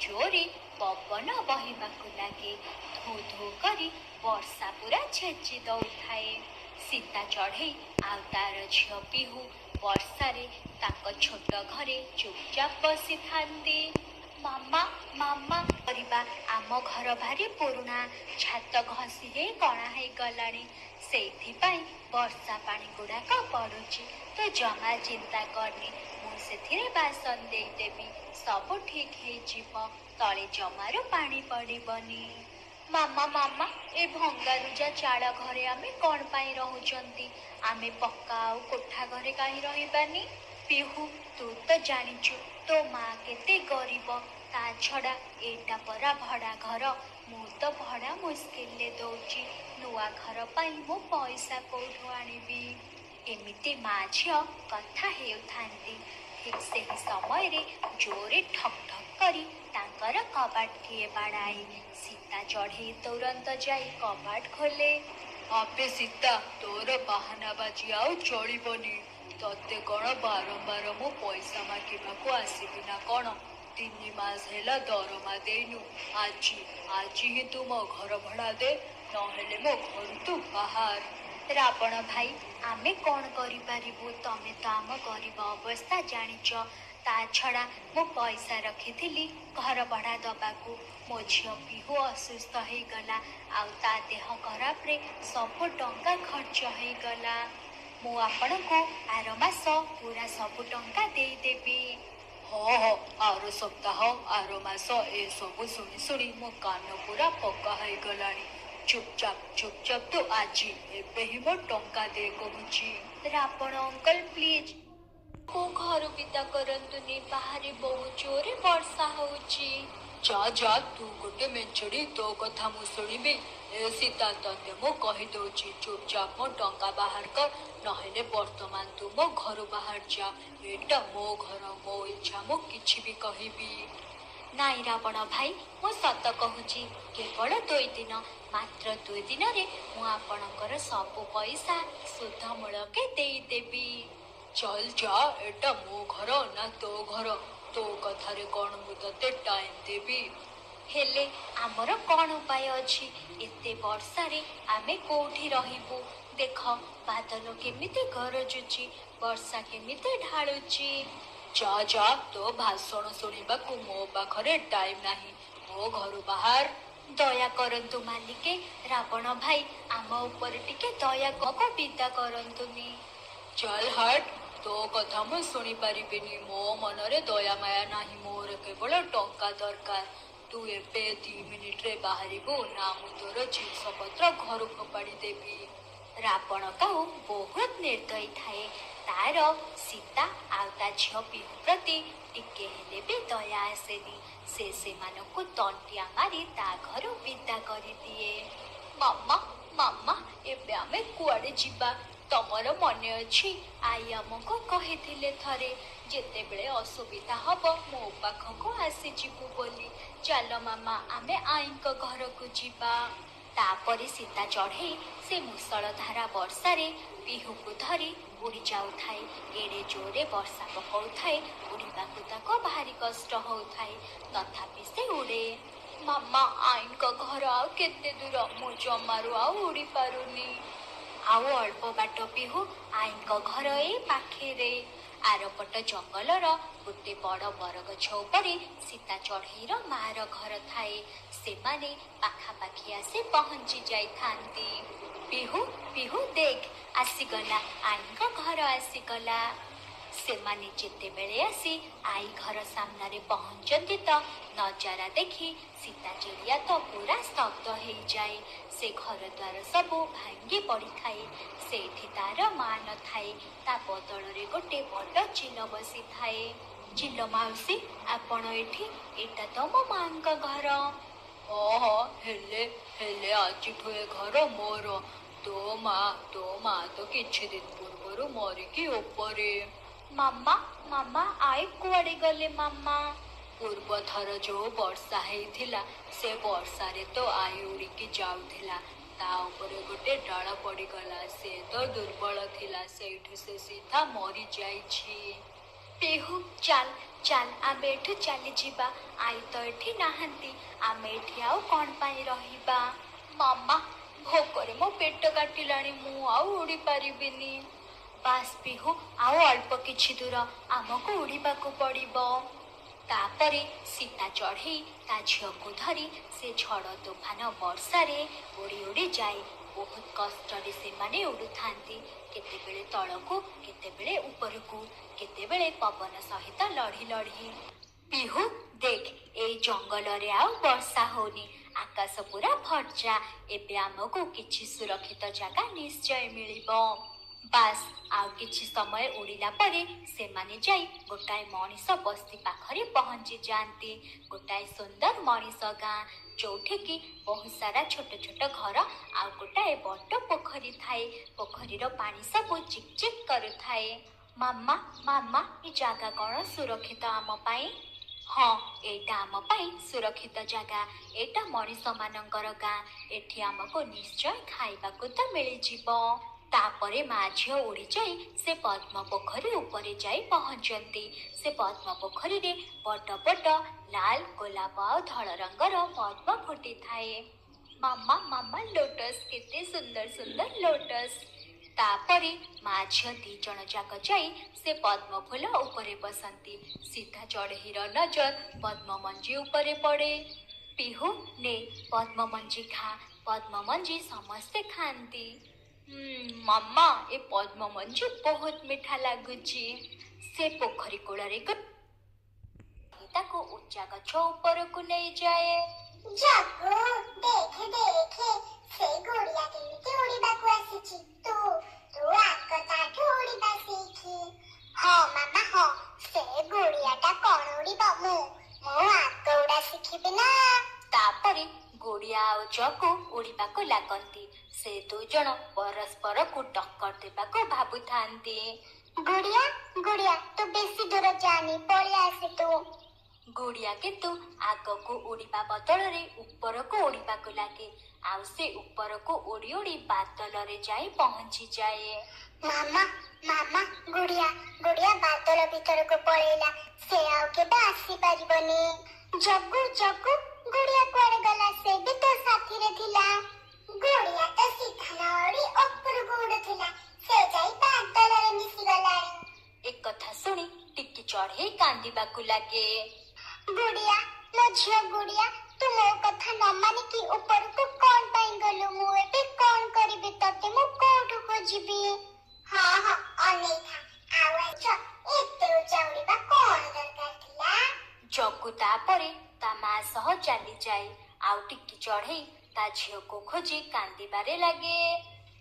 ଜୋରେ ପବନ ବହିବାକୁ ଲାଗେ। ଧୁ ଧୁ କରି ବର୍ଷା ପୁରା ଛେଚି ଦଉଥାଏ। ସୀତା ଚଢ଼େଇ ଆଉ ତାର ଝିଅ ପିହୁ ବର୍ଷାରେ ତାଙ୍କ ଛୋଟ ଘରେ ଚୁପଚାପ ବସିଥାନ୍ତି। ମାମା, ମାମା କରିବା, ଆମ ଘର ଭାରି ପୁରୁଣା, ଛାତ ଘଷି ହେଇ କଣା ହେଇଗଲାଣି, ସେଇଥିପାଇଁ ବର୍ଷା ପାଣି ଗୁଡ଼ାକ ପଡୁଛି। ତୁ ଜମା ଚିନ୍ତା କରନି, ମୁଁ ସେଥିରେ ବାସନ ଦେଇଦେବି, ସବୁ ଠିକ ହେଇଯିବ, ତଳେ ଜମାରୁ ପାଣି ପଡ଼ିବନି। ମାମା, ମାମା, ଏ ଭଙ୍ଗାରୁଜା ଚାଳ ଘରେ ଆମେ କ'ଣ ପାଇଁ ରହୁଛନ୍ତି? ଆମେ ପକ୍କା ଆଉ କୋଠା ଘରେ କାହିଁ ରହିବାନି? ପିହୁ, ତୁ ତ ଜାଣିଛୁ ତୋ ମା କେତେ ଗରିବ। ତା ଛଡ଼ା ଏଇଟା ପରା ଭଡ଼ା ଘର। ମୁଁ ତ ଭଡ଼ା ମୁସ୍କିଲରେ ଦଉଛି, ନୂଆ ଘର ପାଇଁ ମୁଁ ପଇସା କୋଉଠୁ ଆଣିବି? ଏମିତି ମା ଝିଅ କଥା ହେଉଥାନ୍ତି। ଠିକ୍ ସେହି ସମୟରେ ଜୋରେ ଠକ୍ ଠକ୍ କରି ତାଙ୍କର କବାଟ କିଏ ବାଡ଼ାଏ। ସୀତା ଚଢ଼େଇ ତୁରନ୍ତ ଯାଇ କବାଟ ଖୋଲେ। ଆବେ ସୀତା, ତୋର ବାହାନାବାଜି ଆଉ ଚଳିବନି। ତତେ କ'ଣ ବାରମ୍ବାର ମୁଁ ପଇସା ମାଗିବାକୁ ଆସିବି ନା କ'ଣ? 3 ମାସ ହେଲା ଦରମା ଦେଇନୁ। ଆଜି ଆଜି ହିଁ ତୁ ମୋ ଘର ଭଡ଼ା ଦେ, ନହେଲେ ମୋ ଘରୁ ତୁ ବାହାର। ରାବଣ ଭାଇ, ଆମେ କ'ଣ କରିପାରିବୁ? ତମେ ତ ଆମ ଗରିବ ଅବସ୍ଥା ଜାଣିଛ। ତା ଛଡ଼ା ମୁଁ ପଇସା ରଖିଥିଲି ଘର ଭଡ଼ା ଦବାକୁ। ମୋ ଝିଅ ପିହୁ ଅସୁସ୍ଥ ହେଇଗଲା, ଆଉ ତା ଦେହ ଖରାପରେ ସବୁ ଟଙ୍କା ଖର୍ଚ୍ଚ ହେଇଗଲା। ମୁଁ ଆପଣଙ୍କୁ ଆର ମାସ ପୁରା ସବୁ ଟଙ୍କା ଦେଇଦେବି। ହଁ ହଁ, ଆର ସପ୍ତାହ, ଆର ମାସ, ଏସବୁ ଶୁଣି ଶୁଣି ମୋ କାନ ପୁରା ପକ୍କା ହେଇଗଲାଣି। ଚୁପଚାପ ଚୁପଚାପ ତୁ ଆଜି ଏବେ ହିଁ ମୋ ଟଙ୍କା ଦେ କହୁଛି। ରାବଣ ଅଙ୍କଲ, ପ୍ଲିଜ ମୋ ଘରୁ ବିଦା କରନ୍ତୁନି, ବାହାରେ ବହୁତ ଜୋରେ ବର୍ଷା ହଉଛି। ଯା ଯା, ତୁ ଗୋଟେ ମେଞ୍ଚୁଡ଼ି, ତୋ କଥା ମୁଁ ଶୁଣିବି? ଏ ସୀତା, ତତେ ମୁଁ କହିଦଉଛି, ଚୁପଚାପ ମୋ ଟଙ୍କା ବାହାର କର, ନହେଲେ ବର୍ତ୍ତମାନ ତୁ ମୋ ଘରୁ ବାହାର ଯା। ଏଇଟା ମୋ ଘର, ମୋ ଇଚ୍ଛା, ମୁଁ କିଛି ବି କହିବି। ନାଇଁ ରାବଣ ଭାଇ, ମୁଁ ସତ କହୁଛି, କେବଳ 2 ଦିନ, ମାତ୍ର 2 ଦିନରେ ମୁଁ ଆପଣଙ୍କର ସବୁ ପଇସା ସୁଧ ମୂଳକେ ଦେଇଦେବି। ଚଲ ଯା, ଏଟା ମୋ ଘର ନା ତୋ ଘର? ତୋ କଥାରେ କ'ଣ ମୁଁ ତତେ ଟାଇମ୍ ଦେବି? ହେଲେ ଆମର କ'ଣ ଉପାୟ ଅଛି? ଏତେ ବର୍ଷାରେ ଆମେ କୋଉଠି ରହିବୁ? ଦେଖ ବାଦଲ କେମିତି ଗରଜୁଛି, ବର୍ଷା କେମିତି ଢାଳୁଛି। ଯା ଯା, ତୋ ଭାଷଣ ଶୁଣିବାକୁ ମୋ ପାଖରେ ଟାଇମ୍ ନାହିଁ, ମୋ ଘରୁ ବାହାର। ଦୟା କରନ୍ତୁ ମାଲିକେ, ରାବଣ ଭାଇ, ଆମ ଉପରେ ଟିକେ ଦୟା କ ବିଦା କରନ୍ତୁନି। ଚଲ ହଟ୍, ତୋ କଥା ମୁଁ ଶୁଣିପାରିବିନି। ମୋ ମନରେ ଦୟା ମାୟା ନାହିଁ, ମୋର କେବଳ ଟଙ୍କା ଦରକାର। ତୁ ଏବେ 2 ମିନିଟରେ ବାହାରିବୁ ନା ମୁଁ ତୋର ଜିନିଷପତ୍ର ଘରୁ ଫୋପାଡ଼ି ଦେବି? ରାବଣ କାଉ ବହୁତ ନିର୍ଦ୍ଦୟୀ ଥାଏ। ତାର ସୀତା ଆଉ ତା ଝିଅ ପିହୁ ପ୍ରତି ଟିକେ ହେଲେ ବି ଦୟା ଆସେନି। ସେ ସେମାନଙ୍କୁ ତଣ୍ଟିଆ ମାରି ତା ଘରୁ ବିଦା କରିଦିଏ। ମାମା, ମାମା, ଏବେ ଆମେ କୁଆଡ଼େ ଯିବା? ତମର ମନେ ଅଛି ଆଈ ଆମକୁ କହିଥିଲେ ଥରେ, ଯେତେବେଳେ ଅସୁବିଧା ହବ ମୋ ପାଖକୁ ଆସିଯିବୁ ବୋଲି। ଚାଲ ମାମା, ଆମେ ଆଈଙ୍କ ଘରକୁ ଯିବା। ତାପରେ ସୀତା ଚଢ଼େଇ ସେ ମୂଷଳଧାରା ବର୍ଷାରେ ପିହୁକୁ ଧରି ଉଡ଼ି ଯାଉଥାଏ। ଏଡ଼େ ଜୋରେ ବର୍ଷା ପକଉଥାଏ, ଉଡ଼ିବାକୁ ତାକୁ ଭାରି କଷ୍ଟ ହଉଥାଏ, ତଥାପି ସେ ଉଡ଼େ। ମାମା, ଆଈଙ୍କ ଘର ଆଉ କେତେ ଦୂର? ମୁଁ ଜମାରୁ ଆଉ ଉଡ଼ି ପାରୁନି। ଆଉ ଅଳ୍ପ ବାଟ ପିହୁ, ଆଈଙ୍କ ଘର ଏଇ ପାଖରେ। ଆରପଟ ଜଙ୍ଗଲର ଗୋଟେ ବଡ଼ ବରଗଛ ଉପରେ ସୀତା ଚଢ଼େଇର ମାର ଘର ଥାଏ। ସେମାନେ ପାଖାପାଖି ଆସି ପହଞ୍ଚି ଯାଇଥାନ୍ତି। ପିହୁ, ପିହୁ, ଦେଖ ଆସିଗଲା, ଆଈଙ୍କ ଘର ଆସିଗଲା। ସେମାନେ ଯେତେବେଳେ ଆସି ଆଈ ଘର ସାମ୍ନାରେ ପହଞ୍ଚନ୍ତି ତ ନଜାରା ଦେଖି ସୀତା ଚିଡ଼ିଆ ତ ପୁରା ସ୍ତବ୍ଧ ହେଇଯାଏ। ସେ ଘର ଦ୍ୱାର ସବୁ ଭାଙ୍ଗି ପଡ଼ିଥାଏ। ସେଇଠି ତାର ମା ନଥାଏ, ତା ବଦଳରେ ଗୋଟେ ବଡ଼ ଚିଲ ବସିଥାଏ। ଚିଲ ମାଉସୀ, ଆପଣ ଏଠି? ଏଇଟା ତ ମୋ ମାଙ୍କ ଘର। ହଁ ହଁ, ହେଲେ ହେଲେ ଆଜିଠୁ ଏ ଘର ମୋର। ତୋ ମା ତ କିଛି ଦିନ ପୂର୍ବରୁ ମରିକି ଉପରେ। ମାମା, ମାମା, ଆଈ କୁଆଡ଼େ ଗଲେ ମାମା? ପୂର୍ବ ଥର ଯୋଉ ବର୍ଷା ହେଇଥିଲା, ସେ ବର୍ଷାରେ ତ ଆଈ ଉଡ଼ିକି ଯାଉଥିଲା, ତା ଉପରେ ଗୋଟେ ଡାଳ ପଡ଼ିଗଲା। ସେ ତ ଦୁର୍ବଳ ଥିଲା, ସେଇଠୁ ସେ ସିଧା ମରିଯାଇଛି। ପିହୁ ଚାଲ, ଚାଲ ଆମେ ଏଠୁ ଚାଲିଯିବା। ଆଈ ତ ଏଠି ନାହାନ୍ତି, ଆମେ ଏଠି ଆଉ କ'ଣ ପାଇଁ ରହିବା? ମାମା, ଭୋକରେ ମୋ ପେଟ କାଟିଲାଣି, ମୁଁ ଆଉ ଉଡ଼ି ପାରିବିନି। ବାସ୍ ପିହୁ, ଆଉ ଅଳ୍ପ କିଛି ଦୂର ଆମକୁ ଉଡ଼ିବାକୁ ପଡ଼ିବ। ତାପରେ ସୀତା ଚଢ଼େଇ ତା ଝିଅକୁ ଧରି ସେ ଝଡ଼ ତୋଫାନ ବର୍ଷାରେ ଉଡ଼ି ଉଡ଼ି ଯାଏ। ବହୁତ କଷ୍ଟରେ ସେମାନେ ଉଡ଼ୁଥାନ୍ତି, କେତେବେଳେ ତଳକୁ, କେତେବେଳେ ଉପରକୁ, କେତେବେଳେ ପବନ ସହିତ ଲଢ଼ି ଲଢ଼ି। ପିହୁ ଦେଖ, ଏଇ ଜଙ୍ଗଲରେ ଆଉ ବର୍ଷା ହଉନି, ଆକାଶ ପୁରା ଫର୍ଚା। ଏବେ ଆମକୁ କିଛି ସୁରକ୍ଷିତ ଜାଗା ନିଶ୍ଚୟ ମିଳିବ। ବାସ୍ ଆଉ କିଛି ସମୟ ଉଡ଼ିଲା ପରେ ସେମାନେ ଯାଇ ଗୋଟାଏ ମଣିଷ ବସ୍ତି ପାଖରେ ପହଞ୍ଚି ଯାଆନ୍ତି। ଗୋଟାଏ ସୁନ୍ଦର ମଣିଷ ଗାଁ, ଯୋଉଠିକି ବହୁତ ସାରା ଛୋଟ ଛୋଟ ଘର ଆଉ ଗୋଟାଏ ବଡ଼ ପୋଖରୀ ଥାଏ। ପୋଖରୀର ପାଣି ସବୁ ଚିକ୍ ଚିକ୍ କରୁଥାଏ। ମାମା, ମାମା, ଏ ଜାଗା କ'ଣ ସୁରକ୍ଷିତ ଆମ ପାଇଁ? ହଁ, ଏଇଟା ଆମ ପାଇଁ ସୁରକ୍ଷିତ ଜାଗା। ଏଇଟା ମଣିଷମାନଙ୍କର ଗାଁ, ଏଠି ଆମକୁ ନିଶ୍ଚୟ ଖାଇବାକୁ ତ ମିଳିଯିବ। ତାପରେ ମା ଝିଅ ଉଡ଼ି ଯାଇ ସେ ପଦ୍ମ ପୋଖରୀ ଉପରେ ଯାଇ ପହଞ୍ଚନ୍ତି। ସେ ପଦ୍ମ ପୋଖରୀରେ ବଡ଼ ବଡ଼ ଲାଲ, ଗୋଲାପ ଆଉ ଧଳ ରଙ୍ଗର ପଦ୍ମ ଫୁଟିଥାଏ। ମାମା, ମାମା, ଲୋଟସ୍, କେତେ ସୁନ୍ଦର ସୁନ୍ଦର ଲୋଟସ୍। ତାପରେ ମା ଝିଅ ଦି ଜଣ ଯାକ ଯାଇ ସେ ପଦ୍ମ ଫୁଲ ଉପରେ ବସନ୍ତି। ସିଧା ଚଢ଼େଇର ନଜର ପଦ୍ମ ମଞ୍ଜି ଉପରେ ପଡ଼େ। ପିହୁ ନେ, ପଦ୍ମ ମଞ୍ଜି ଖା। ପଦ୍ମ ମଞ୍ଜି ସମସ୍ତେ ଖାଆନ୍ତି। ମାମା, ଏ ପଦ୍ମ ମଞ୍ଜି ବହୁତ ମିଠା ଲାଗୁଛି। ସେ ପୋଖରୀ କୂଳରେ ତାକୁ ଉଚ୍ଚା ଗଛ ଉପରକୁ ନେଇଯାଏ। ଜଗୁ, ଦେଖେ ଦେଖେ, ସେ ଗୁଡିଆ କେମିତି ଉଡ଼ିବାକୁ ଆସିଛି। ତୁ ତୁ ଆଗ ତାଠୁ ଉଡ଼ିବା ଶିଖି। ହଁ ମାମା, ହଁ, ସେ ଗୁଡିଆଟା କଣ ଉଡ଼ିବ? ମୁଁ ମୁଁ ଆଗ ଉଡ଼ା ଶିଖିବି ନା। ତାପରେ ଗୁଡିଆ ଆଉ ଜଗୁ ଉଡ଼ିବାକୁ ଲାଗନ୍ତି। ସେ ଦୁଇ ଜଣ ପରସ୍ପରକୁ ଟକ୍କର ଦେବାକୁ ଭାବୁଥାନ୍ତି। ଗୁଡିଆ, ଗୁଡିଆ, ତୁ ବେଶୀ ଦୂର ଯାନି, ପଳେଇ ଆସେ ତୁ। ଗୁଡିଆ କିନ୍ତୁ ଆଗକୁ ଉଡ଼ିବା ବଦଳରେ ଉପରକୁ ଉଡ଼ିବାକୁ ଲାଗେ, ଆଉ ସେ ଉପରକୁ ଉଡ଼ି ଉଡ଼ି ବାଦଲରେ ଯାଇ ପହଞ୍ଚିଯାଏ। ମାମା, ମାମା, ଗୁଡିଆ ଗୁଡିଆ ବାଦଲ ଭିତରକୁ ପଳେଇଲା, ସେ ଆଉ କେବେ ଆସିପାରିବନି। ଜଗୁ, ଜଗୁ, ଗୁଡିଆ କୁଆଡେ ଗଲା? ସେ ବି ତୋ ସାଥିରେ ଥିଲା। ଗୁଡିଆ ତ ସିଧା ନ ଉଡି ଉପରକୁ ଉଡୁଥିଲା, ସେ ଯାଇ ବାଦଲରେ ମିଶିଗଲାଣି। ଏକଥା ଶୁଣି ଟିକି ଚଢ଼େଇ କାନ୍ଦିବାକୁ ଲାଗେ। ଗୁଡିଆ, ମୋ ଝିଅ ଗୁଡିଆ, ତୁ ମୋ କଥା ନ ମାନିକି ଉପରକୁ କଣ ପାଇଁ ଗଲୁ? ମୁଁ ଏବେ କଣ କରିବି? ତତେ ମୁଁ କୋଉଠୁ ଖୋଜିବି? ହଁ ହଁ, ଅନେଇଥା। ଆଉ ଆଜ ଏତେ ଉଚ୍ଚା ଉଡ଼ିବା କଣ ଦରକାର ଥିଲା? ଜଗୁ ତାପରେ ତା ମା ସହ ଚାଲିଯାଏ, ଆଉ ଟିକି ଚଢ଼େଇ ତା ଝିଅକୁ ଖୋଜି କାନ୍ଦିବାରେ ଲାଗେ।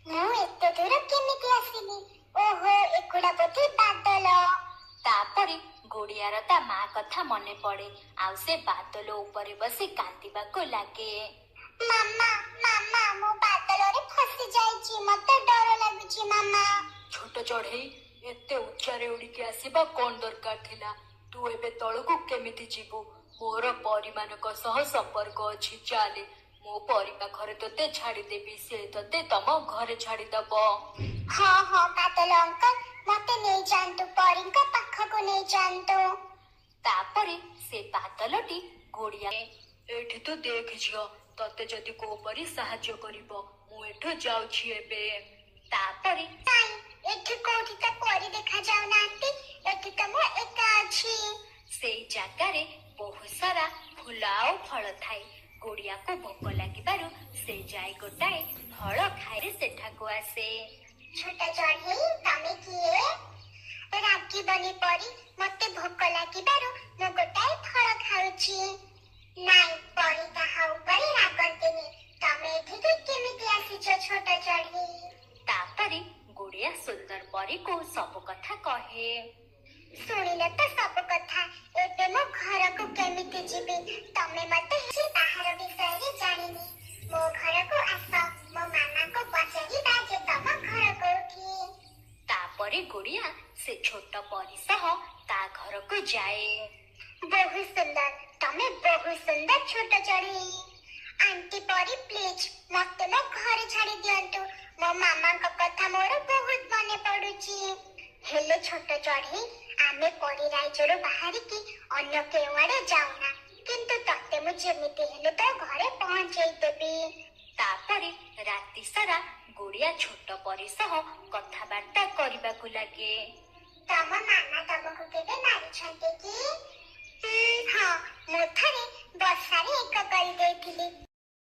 ମୁଁ ଏତେ ଦୂର କେମିତି ଆସିଲି? ଓହୋ, ଏଗୁଡା ବୋଧେ ବାଦଲ। ତାପରେ ଗୁଡିଆର ତା ମା କଥା ମନେ ପଡେ, ଆଉ ସେ ବାଦଲ ଉପରେ ବସି କାନ୍ଦିବାକୁ ଲାଗେ। ମାମା, ମାମା, ମୁଁ ବାଦଲରେ ଫସି ଯାଇଛି, ମତେ ଡର ଲାଗୁଛି ମାମା। ଛୋଟ ଚଢ଼େଇ, ଏତେ ଉଚ୍ଚାରେ ଉଡ଼ିକି ଆସିବା କଣ ଦରକାର ଥିଲା? ତୁ ଏବେ ତଳକୁ କେମିତି ଯିବୁ? ମୋର ପରୀମାନଙ୍କ ସହ ସମ୍ପର୍କ ଅଛି, ଚାଲେ ମୁଁ ପରୀ ପାଖରେ ତୋତେ ଛାଡ଼ିଦେବି, ସେ ତୋତେ ତମ ଘରେ ଛାଡ଼ିଦବ। ହଁ ହଁ, ବାଦଲ ଅଙ୍କଲ, ମତେ ନେଇଯାଆନ୍ତୁ, ପରୀଙ୍କ ପାଖକୁ ନେଇଯାଆନ୍ତୁ। ତାପରେ ସେ ବାଦଲଟି ଗୁଡିଆ ଏଇଠି ତୁ ଦେଖ ଝିଅ, ତତେ ଯଦି କୋଉ ପରି ସାହାଯ୍ୟ କରିବ। ମୁଁ ଏଠୁ ଯାଉଛି ଏବେ। ତାପରେ ନାଇଁ, ଏଠି କୋଉଠି ତ ପରୀ ଦେଖା ଯାଉନାହାନ୍ତି, ଏଠି ତ ମୁଁ ଏକା ଅଛି। ସେଇ ଜାଗାରେ ବହୁତ ସାରା ଫୁଲ ଆଉ ଫଳ ଥାଏ। ଗୁଡିଆକୁ ଭୋକ ଲାଗିବାରୁ ସେ ଯାଇ ଗୋଟାଏ ଫଳ ଖାଇ ସେଠାକୁ ଆସେ। ଛୋଟ ଚଢେଇ, ତମେ କିଏ? ରାଗିବନି ପରୀ, ମତେ ଭୋକ ଲାଗିବାରୁ ମୁଁ ଗୋଟାଏ ଫଳ ଖାଉଛି। ନାଇଁ, ପରୀ କାହା ଉପରେ ରାଗନ୍ତିନି। ତମେ ଏଠିକି କେମିତି ଆସିଛ ଛୋଟ ଚଢେଇ? ତାପରେ ଗୁଡିଆ ସୁନ୍ଦର ପରୀକୁ ସବୁ କଥା କହେ। ଶୁଣିଲ ତ ସବୁ କଥା, ଏବେ ମୁଁ ଘରକୁ କେମିତି ଯିବି? ତମେ ମତେ କିଛି ବାହାର ବିଷୟରେ ଜାଣିନି। ମୋ ଘରକୁ ଆସ, ମୋ ମାମାଙ୍କୁ ପଚାରିବା ଯେ ତମ ଘର କୋଉଠି। ତାପରେ ଗୁଡିଆ ସେ ଛୋଟ ପରୀ ସହ ତା ଘରକୁ ଯାଏ। ବହୁତ ସୁନ୍ଦର, ତମେ ବହୁତ ସୁନ୍ଦର ଛୋଟ ଚଢେଇ। ଆଣ୍ଟି ପରୀ, ପ୍ଲିଜ ମତେ ମୋ ଘରେ ଛାଡି ଦିଅନ୍ତୁ, ମୋ ମାମାଙ୍କ କଥା ମୋର ବହୁତ ମନେ ପଡୁଛି। ହେଲେ ଛୋଟ ଚଢେଇ, ଆମେ ଆମେ ପରୀ ରାଇଜରୁ ବାହାରିକି ଅନ୍ୟ କେଉଁଆଡେ ଯାଉନା, କିନ୍ତୁ ତତେ ମୁଁ ଯେମିତି ହେଲେ ତୋ ଘରେ ପହଞ୍ଚେଇ ଦେବି। ତାପରେ ରାତି ସାରା ଗୁଡ଼ିଆ ଛୋଟ ପରୀ ସହ କଥାବାର୍ତ୍ତା କରିବାକୁ ଲାଗେ। ତମ ମାମା ତମକୁ କେବେ ମାରିଛନ୍ତି କି? ହଁ, ମୁଁ ଥରେ ବର୍ଷାରେ ଏକ କରିଦେଇଥିଲି।